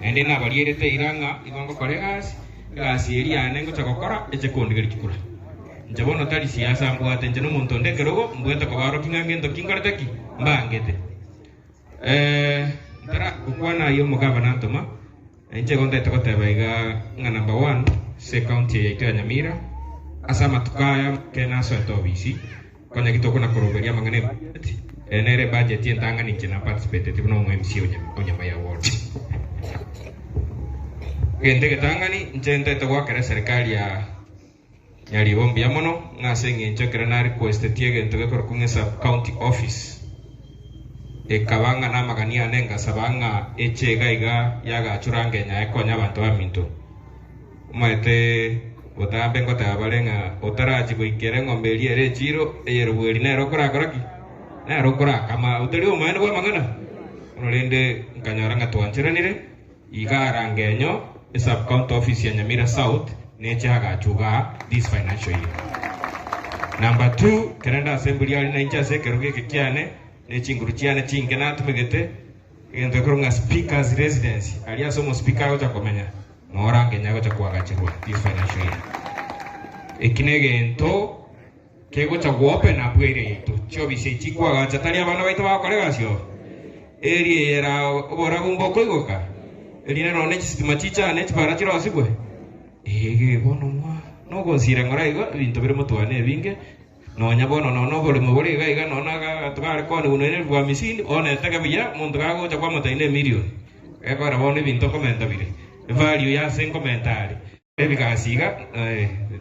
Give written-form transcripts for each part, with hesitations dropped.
Naende nabarierete eira ng'a igo ngokora egasi, egasi eria yane ngocha gokora eche kondigeria chikura. Inche bono tari siasa mbwate, inche nomonto onde ekerogo, mbwate kobaorokia ng'a ngento ki nkorete ki? Mbangete. Ntaragokwana ayio omogabana antoma, na inche igo ntaete goteba iga ng'a number one ase ecounty eye yaito ya Nyamira, ase amatuko aya amake nasoete obisi, konya ki tokona koroberia amang'ana e budget, eye nere ebudget entang'ani inche na participateti buna omo MCA o Nyamaya ward. Egento egetang'ani inche ntaete goakera eserikali ya Nyaribo mbuya mono ng'a ase engencho ekero na requestetie egento gekorokwa ng'a sub county office ekaba ng'a namagani ane ngasaba ng'a eche iga iga yagachwe range enyaye konya abanto baminto. Omanyete botambe ngoteba bare ng'a otarachia goikera eng'ombe eria ere echiro eyere bweri nere okorakora ki? Nere okorakama otari omoene bw'amang'ana. Bono rende nkanyora ng'a twancheranire. Iga arangenyo e sub county office ya Nyamira South neche agachwe igaa this financial year. Number two, ekero nde ase embori aria nainche ase ekerogo eke kiane ne chinguru chiane chinke natumegete egento gekorokwa ng'a speaker's residence aria ase omospeaker agocha komenya noo orangenyo agocha koagacherwa this financial year. Eki negento Kegocha go open up area yaito, chiofisi echi chikwagacha tari abana baito bagokora egasi oo. Area eye era oborabu mbokoigoka, erinde nonya ne chisitima chichane, chipara chirosigwe. Eeh bono mwa, nogosira ng'ora igo, ebinto bire motwane ebinge, nonya bono nonya oboremo bore iga iga nonya agato kare koniwu nonya elfu hamisini, bono etege buya, omonto kagocha kwamotebia ne emilion, gekogera bono ebinto okomenta bire, evalue ya ase nkomenta are. Ebigasi iga,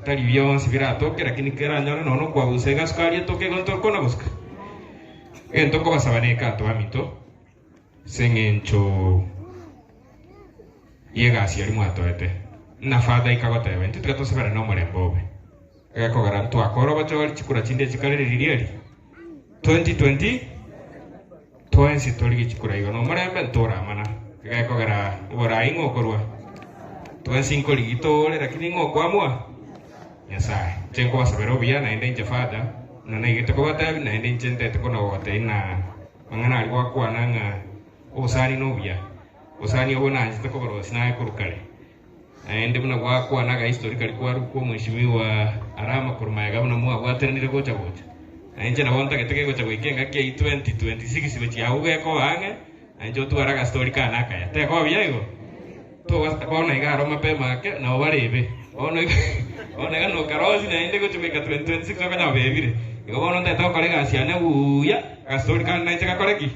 tari bionsi biratoke, lakini keranyore nonya nokwabusa iga sukari etoke igo ntokona gosuka. Egento nkobasaba neke abanto baminto, ase eng'encho y'egasi eria mwatoete, buna Father ika agoteba, intwe tiga tosabere nomorembe obe. Egekogera ntwakora obochori chikura chinde chikare riria eri 2020. Twensi torigie chikura igo nomorembe ntoramana, egekogera oborai ng'a okorua. Twensi nkorigia tore, lakini ng'a okoamua? Nyasae. Inche nkobasabera obuya, naende inche Father, buna naigete kobatebia, naende inche ntete kona gogotebia ng'a amang'ana aria gwakwana ng'a obosani nobuya. Obosani obo nanchete koborosia naye korwa kare. Naende buna gwakwana agahistory karia kwarukwa omweshimiwa Arama korwa magega buna mwabwateranire gocha gocha. Na inche nabo ntagete kegocha goika engaki eyio 2026 gochia agwo gekoba ang'e, na inche otware agastory kane akaya. Tekoba buya igo? Toba bono iga aro mapema ake nabo barebe. Bono iga bono iga nokarosi naende gochia goika 2026 okonyora bebire. Igo bono ntagete gokora egasi yane buya, agastory kane nainche gakore ki?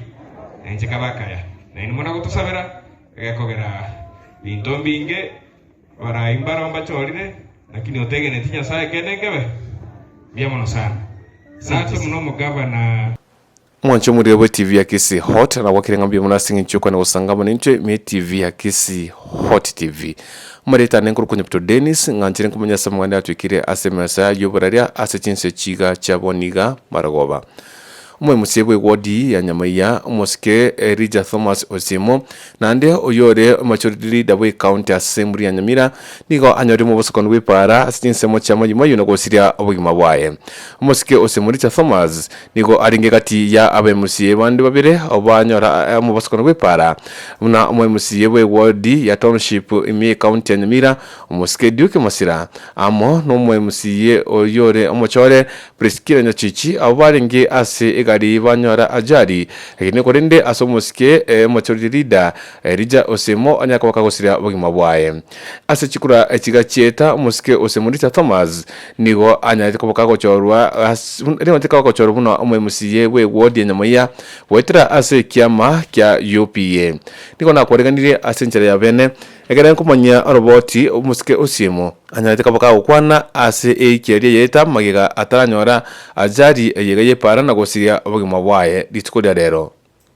Nainche kabe akaya. Nainwe muna gotosabera. Egekogera binto mbinge, abarai mbaro mbachorire, lakini otegeneti Nyasae kende nkebe? Mbuya mono sana. Asante muno omogavana. Mwanche omorero bwe TV ya Kisii Hot na gwakire ng'a mbuya mono ase eng'encho y'okwana gosanga amo naintwe ime TV ya Kisii Hot TV. Omoreta ane nkorokwa Nyabuto Dennis, ng'anchire nkomanya ase amang'ana atwekire ase emesa y'oboraria ase chinse chiga chia bono iga marogoba. Omoimusie bw'egwodi ya nyamaiya, omosike Elijah Thomas Osiemo, naende oyore majority leader bw'ecounty ase emburi ya Nyamira, nigo anyorire omobosokano bw'epaara ase chinsemo chia Mayimayu na gosiria obogima bwaye. Omosike Osiemo Richard Thomas nigo arenge gati ya abaemusie bande babere abanyora omobosokano bw'epaara buna omoimusie bw'egwodi ya township ime y'ecounty ya Nyamira, omosike Duke Masira, amo nomoemusie oyore omochore Priskila Nyachichi, abwo barenge ase egari banyora ajali, lakini korende ase omosike omochori Lida, Elija Osemo onye akaba kagosiria obogima bwaye. Ase chikura chigachieta omosike Osemo Rita Thomas nigo anyarete koba kagochorwa nigo anyarete koba kagochorwa buna omoemusie bw'ewodi ya Nyamaiya goetera ase ekiama kia UPA. Nigo nakwareganirie ase enchera ya bene Ekero nkomanyia oroboti omosike Osiemo anyarete koba kagokwana ase eiki eria yaeta magega ataranyora ajali eyeiga y'epaara na gosiria obogima bwaye rituko ria rero.